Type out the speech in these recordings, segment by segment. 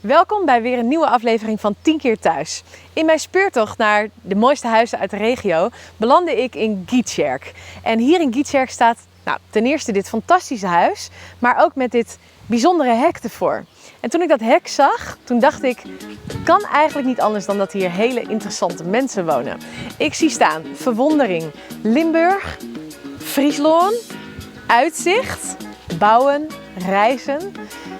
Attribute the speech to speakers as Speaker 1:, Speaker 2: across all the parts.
Speaker 1: Welkom bij weer een nieuwe aflevering van 10 keer thuis. In mijn speurtocht naar de mooiste huizen uit de regio belandde ik in Gytsjerk. En hier in Gytsjerk staat nou, ten eerste dit fantastische huis, maar ook met dit bijzondere hek ervoor. En toen ik dat hek zag, toen dacht ik, kan eigenlijk niet anders dan dat hier hele interessante mensen wonen. Ik zie staan verwondering, Limburg, Friesland, uitzicht, bouwen, reizen.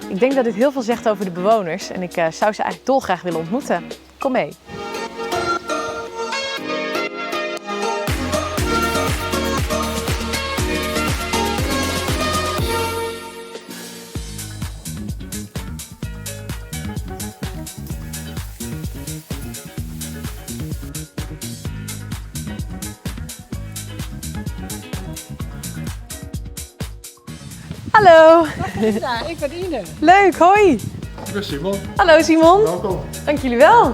Speaker 1: Ik denk dat dit heel veel zegt over de bewoners en ik zou ze eigenlijk dolgraag willen ontmoeten. Kom mee. Hallo.
Speaker 2: Ja, ik ben Ine.
Speaker 1: Leuk, hoi.
Speaker 3: Ik ben Simon.
Speaker 1: Hallo Simon.
Speaker 3: Welkom.
Speaker 1: Dank jullie wel.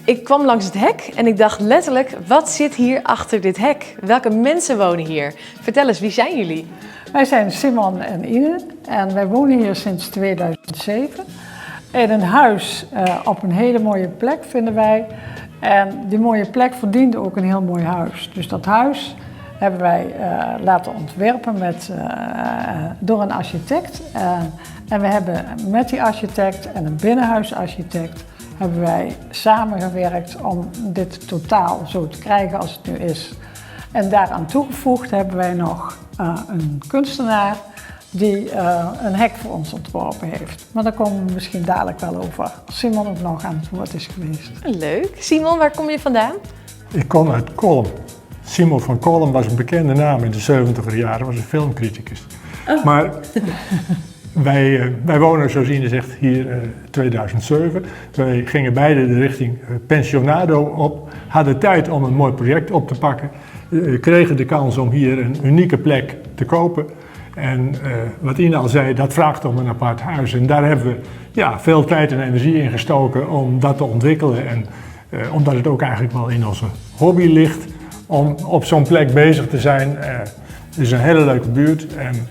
Speaker 1: Ik kwam langs het hek en ik dacht letterlijk, wat zit hier achter dit hek? Welke mensen wonen hier? Vertel eens, wie zijn jullie?
Speaker 2: Wij zijn Simon en Ine en wij wonen hier sinds 2007. In een huis op een hele mooie plek, vinden wij. En die mooie plek verdiende ook een heel mooi huis. Dus dat huis hebben wij laten ontwerpen door een architect. En we hebben met die architect en een binnenhuisarchitect hebben wij samengewerkt om dit totaal zo te krijgen als het nu is. En daaraan toegevoegd hebben wij nog een kunstenaar die een hek voor ons ontworpen heeft. Maar daar komen we misschien dadelijk wel over, als Simon ook nog aan het woord is geweest.
Speaker 1: Leuk. Simon, waar kom je vandaan?
Speaker 3: Ik kom uit Kollum. Simon van Kollum was een bekende naam in de 70er jaren, was een filmcriticus.
Speaker 1: Oh.
Speaker 3: Maar wij wonen, zoals Ine zegt, hier 2007. Wij gingen beide de richting pensionado op, hadden tijd om een mooi project op te pakken, kregen de kans om hier een unieke plek te kopen. En wat Ine al zei, dat vraagt om een apart huis. En daar hebben we veel tijd en energie in gestoken om dat te ontwikkelen. En omdat het ook eigenlijk wel in onze hobby ligt om op zo'n plek bezig te zijn. Het is een hele leuke buurt en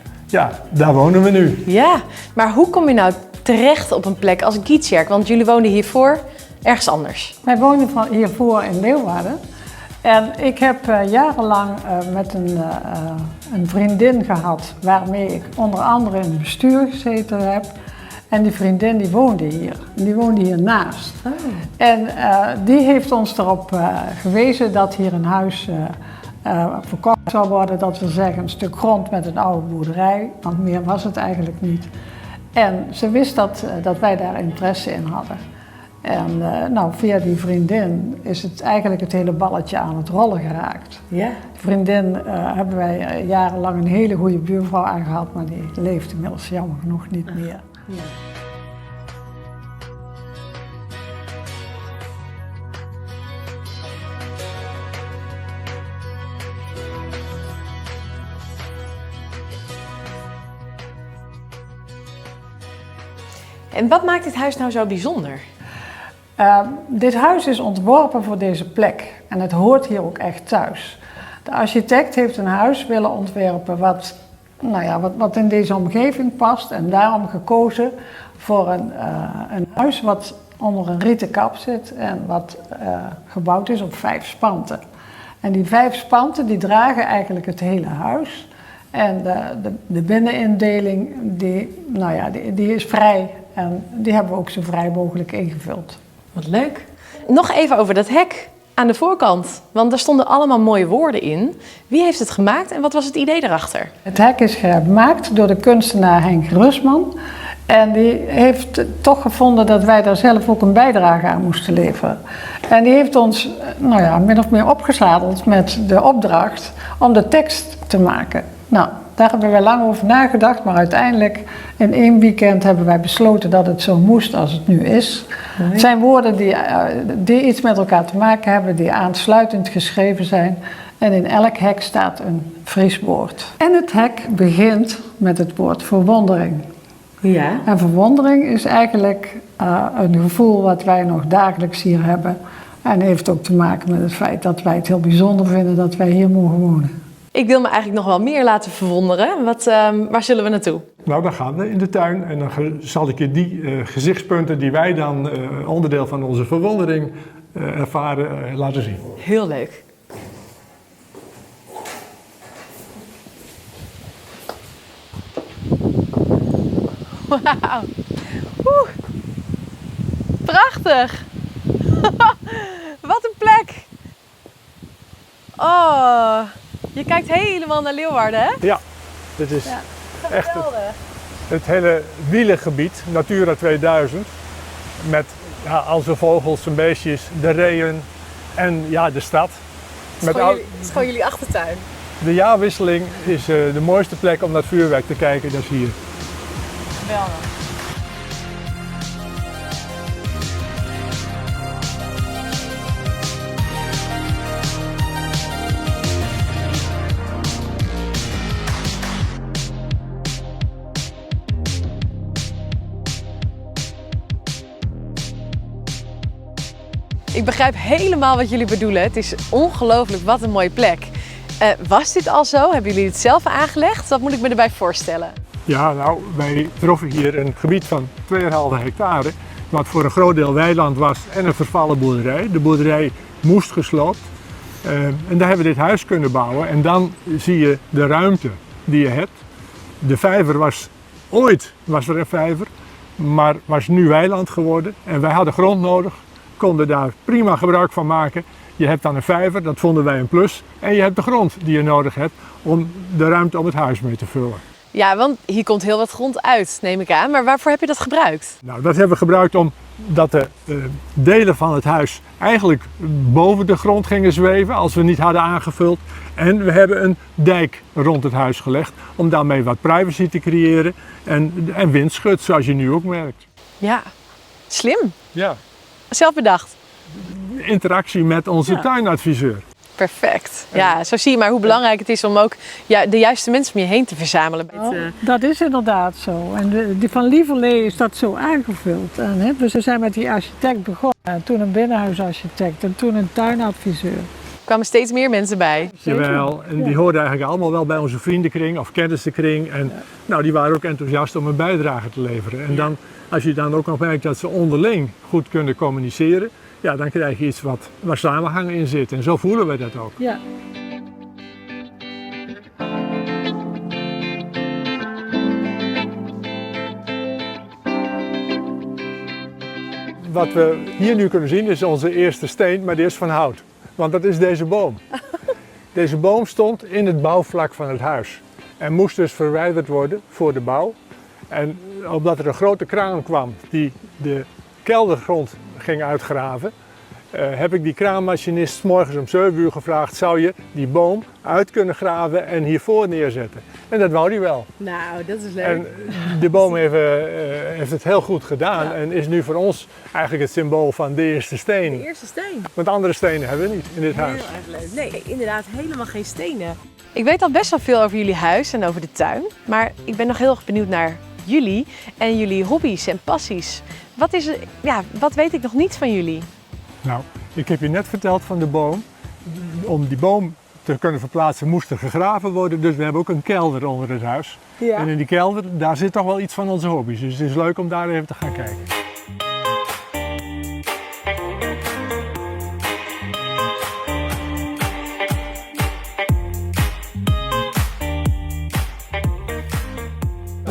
Speaker 3: daar wonen we nu.
Speaker 1: Ja, maar hoe kom je nou terecht op een plek als Gytsjerk? Want jullie woonden hiervoor ergens anders.
Speaker 2: Wij woonden hiervoor in Leeuwarden. En ik heb jarenlang met een vriendin gehad waarmee ik onder andere in het bestuur gezeten heb. En die vriendin die woonde hier. En die woonde hiernaast. En die heeft ons erop gewezen dat hier een huis verkocht zou worden. Dat wil zeggen een stuk grond met een oude boerderij, want meer was het eigenlijk niet. En ze wist dat wij daar interesse in hadden. En via die vriendin is het eigenlijk het hele balletje aan het rollen geraakt. Die vriendin hebben wij jarenlang een hele goede buurvrouw aan gehad, maar die leeft inmiddels jammer genoeg niet meer.
Speaker 1: En wat maakt dit huis nou zo bijzonder?
Speaker 2: Dit huis is ontworpen voor deze plek en het hoort hier ook echt thuis. De architect heeft een huis willen ontwerpen wat in deze omgeving past en daarom gekozen voor een huis wat onder een rieten kap zit en wat gebouwd is op 5 spanten. En die 5 spanten die dragen eigenlijk het hele huis. En de binnenindeling die is vrij en die hebben we ook zo vrij mogelijk ingevuld.
Speaker 1: Wat leuk. Nog even over dat hek aan de voorkant, want daar stonden allemaal mooie woorden in. Wie heeft het gemaakt en wat was het idee erachter?
Speaker 2: Het hek is gemaakt door de kunstenaar Henk Rusman. En die heeft toch gevonden dat wij daar zelf ook een bijdrage aan moesten leveren. En die heeft ons min of meer opgezadeld met de opdracht om de tekst te maken. Daar hebben wij lang over nagedacht, maar uiteindelijk in 1 weekend hebben wij besloten dat het zo moest als het nu is. Het zijn woorden die iets met elkaar te maken hebben, die aansluitend geschreven zijn. En in elk hek staat een Fries woord. En het hek begint met het woord verwondering.
Speaker 1: Ja.
Speaker 2: En verwondering is eigenlijk een gevoel wat wij nog dagelijks hier hebben. En heeft ook te maken met het feit dat wij het heel bijzonder vinden dat wij hier mogen wonen.
Speaker 1: Ik wil me eigenlijk nog wel meer laten verwonderen. Waar zullen we naartoe?
Speaker 3: Nou, dan gaan we in de tuin en dan zal ik je die gezichtspunten die wij dan onderdeel van onze verwondering ervaren laten zien.
Speaker 1: Heel leuk. Wauw. Oeh. Prachtig. Wat een plek. Oh, je kijkt helemaal naar Leeuwarden, hè?
Speaker 3: Ja, dit is
Speaker 1: Ja.
Speaker 3: echt
Speaker 1: Geweldig.
Speaker 3: het hele wielengebied, Natura 2000. Met al zijn vogels, zijn beestjes, de reeën en de stad.
Speaker 1: Het is gewoon jullie achtertuin.
Speaker 3: De jaarwisseling is de mooiste plek om naar het vuurwerk te kijken, dat is hier.
Speaker 1: Geweldig. Ik begrijp helemaal wat jullie bedoelen. Het is ongelooflijk, wat een mooie plek. Was dit al zo? Hebben jullie het zelf aangelegd? Wat moet ik me erbij voorstellen?
Speaker 3: Ja, wij troffen hier een gebied van tweeënhalve hectare, wat voor een groot deel weiland was en een vervallen boerderij. De boerderij moest gesloopt. En daar hebben we dit huis kunnen bouwen. En dan zie je de ruimte die je hebt. De vijver was ooit was er een vijver, maar was nu weiland geworden. En wij hadden grond nodig, konden daar prima gebruik van maken. Je hebt dan een vijver, dat vonden wij een plus. En je hebt de grond die je nodig hebt om de ruimte om het huis mee te vullen.
Speaker 1: Ja, want hier komt heel wat grond uit, neem ik aan. Maar waarvoor heb je dat gebruikt?
Speaker 3: Dat hebben we gebruikt omdat de delen van het huis eigenlijk boven de grond gingen zweven als we niet hadden aangevuld. En we hebben een dijk rond het huis gelegd om daarmee wat privacy te creëren en windschut, zoals je nu ook merkt.
Speaker 1: Ja, slim.
Speaker 3: Ja.
Speaker 1: Zelf bedacht.
Speaker 3: Interactie met onze tuinadviseur.
Speaker 1: Perfect. Ja, zo zie je maar hoe belangrijk het is om ook de juiste mensen om je heen te verzamelen.
Speaker 2: Dat is inderdaad zo. En van Lieverlee is dat zo aangevuld. We zijn met die architect begonnen. En toen een binnenhuisarchitect en toen een tuinadviseur.
Speaker 1: Er kwamen steeds meer mensen bij.
Speaker 2: Zeker.
Speaker 3: Jawel, en die hoorden eigenlijk allemaal wel bij onze vriendenkring of kennissenkring. En die waren ook enthousiast om een bijdrage te leveren. En als je dan ook nog merkt dat ze onderling goed kunnen communiceren, dan krijg je iets waar samenhang in zit. En zo voelen wij dat ook. Wat we hier nu kunnen zien is onze eerste steen, maar die is van hout. Want dat is deze boom. Deze boom stond in het bouwvlak van het huis en moest dus verwijderd worden voor de bouw. En omdat er een grote kraan kwam die de keldergrond ging uitgraven, heb ik die kraanmachinist 's morgens om 7 uur gevraagd, zou je die boom uit kunnen graven en hiervoor neerzetten? En dat wou hij wel.
Speaker 1: Nou, dat is leuk.
Speaker 3: En de boom heeft het heel goed gedaan en is nu voor ons eigenlijk het symbool van de eerste steen.
Speaker 1: De eerste steen.
Speaker 3: Want andere stenen hebben we niet in dit
Speaker 1: Heel
Speaker 3: huis.
Speaker 1: erg leuk. Nee, inderdaad helemaal geen stenen. Ik weet al best wel veel over jullie huis en over de tuin, maar ik ben nog heel erg benieuwd naar jullie en jullie hobby's en passies. Wat weet ik nog niet van jullie?
Speaker 3: Ik heb je net verteld van de boom. Om die boom te kunnen verplaatsen moest er gegraven worden, dus we hebben ook een kelder onder het huis. En in die kelder, daar zit toch wel iets van onze hobby's. Dus het is leuk om daar even te gaan kijken.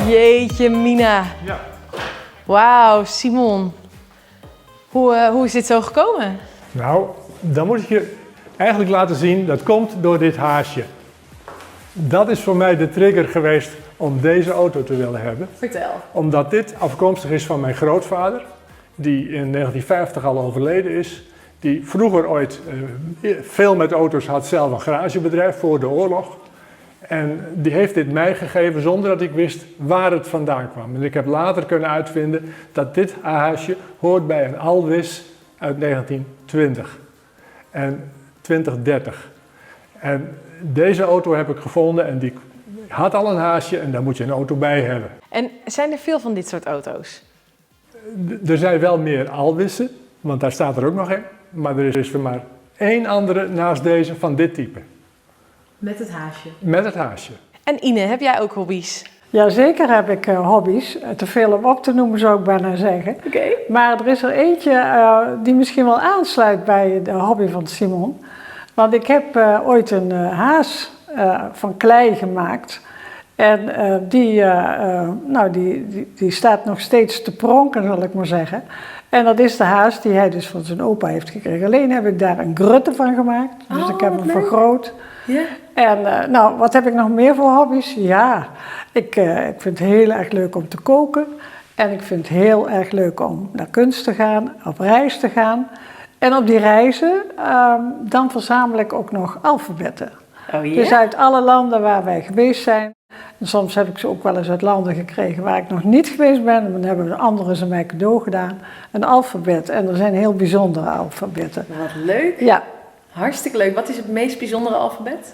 Speaker 1: Jeetje mina. Wauw, Simon. Hoe is dit zo gekomen?
Speaker 3: Dan moet ik je eigenlijk laten zien, dat komt door dit haasje. Dat is voor mij de trigger geweest om deze auto te willen hebben.
Speaker 1: Vertel.
Speaker 3: Omdat dit afkomstig is van mijn grootvader, die in 1950 al overleden is. Die vroeger ooit veel met auto's had, zelf een garagebedrijf voor de oorlog. En die heeft dit mij gegeven zonder dat ik wist waar het vandaan kwam. En ik heb later kunnen uitvinden dat dit haasje hoort bij een Alvis uit 1920 en 2030. En deze auto heb ik gevonden en die had al een haasje en daar moet je een auto bij hebben.
Speaker 1: En zijn er veel van dit soort auto's?
Speaker 3: Er zijn wel meer Alwissen, want daar staat er ook nog een. Maar er is er maar één andere naast deze van dit type.
Speaker 1: Met het haasje.
Speaker 3: Met het haasje.
Speaker 1: En Ine, heb jij ook hobby's?
Speaker 2: Jazeker heb ik hobby's. Te veel om op te noemen zou ik bijna zeggen.
Speaker 1: Oké.
Speaker 2: Maar er is er eentje die misschien wel aansluit bij de hobby van Simon. Want ik heb ooit een haas van klei gemaakt. En die, nou, die staat nog steeds te pronken, zal ik maar zeggen. En dat is de haas die hij dus van zijn opa heeft gekregen. Alleen heb ik daar een grutte van gemaakt. Dus
Speaker 1: Oh,
Speaker 2: ik heb
Speaker 1: wat
Speaker 2: hem
Speaker 1: leuk.
Speaker 2: vergroot.
Speaker 1: Ja.
Speaker 2: En nou, wat heb ik nog meer voor hobby's? Ja, ik vind het heel erg leuk om te koken. En ik vind het heel erg leuk om naar kunst te gaan, op reis te gaan. En op die reizen, dan verzamel ik ook nog alfabetten.
Speaker 1: Oh ja?
Speaker 2: Dus uit alle landen waar wij geweest zijn. En soms heb ik ze ook wel eens uit landen gekregen waar ik nog niet geweest ben. En dan hebben de anderen ze mij cadeau gedaan. Een alfabet. En er zijn heel bijzondere alfabetten.
Speaker 1: Wat leuk.
Speaker 2: Ja.
Speaker 1: Hartstikke leuk. Wat is het meest bijzondere alfabet?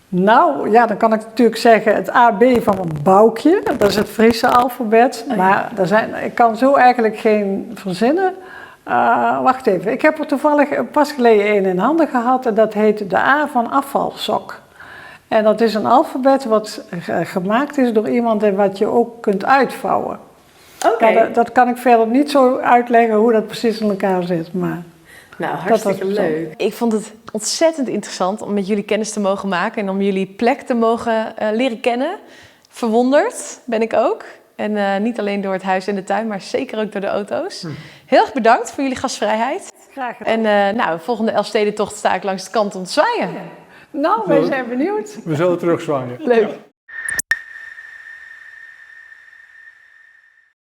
Speaker 2: Nou, ja, dan kan ik natuurlijk zeggen het AB van een boukje. Dat is het Friese alfabet.
Speaker 1: Oh ja.
Speaker 2: Maar ik kan zo eigenlijk geen verzinnen. Wacht even, ik heb er toevallig pas geleden een in handen gehad. En dat heet de A van afvalsok. En dat is een alfabet wat gemaakt is door iemand en wat je ook kunt uitvouwen.
Speaker 1: Oké.
Speaker 2: Ja, dat kan ik verder niet zo uitleggen hoe dat precies in elkaar zit. Maar
Speaker 1: Nou,
Speaker 2: Dat
Speaker 1: hartstikke
Speaker 2: was
Speaker 1: leuk. Ik vond het ontzettend interessant om met jullie kennis te mogen maken en om jullie plek te mogen leren kennen. Verwonderd ben ik ook. En niet alleen door het huis en de tuin, maar zeker ook door de auto's. Heel erg bedankt voor jullie gastvrijheid.
Speaker 2: Graag gedaan.
Speaker 1: En volgende Elfstedentocht sta ik langs de kant om te zwaaien.
Speaker 2: Nou, wij zijn benieuwd.
Speaker 3: We zullen terugzwaaien.
Speaker 1: Leuk.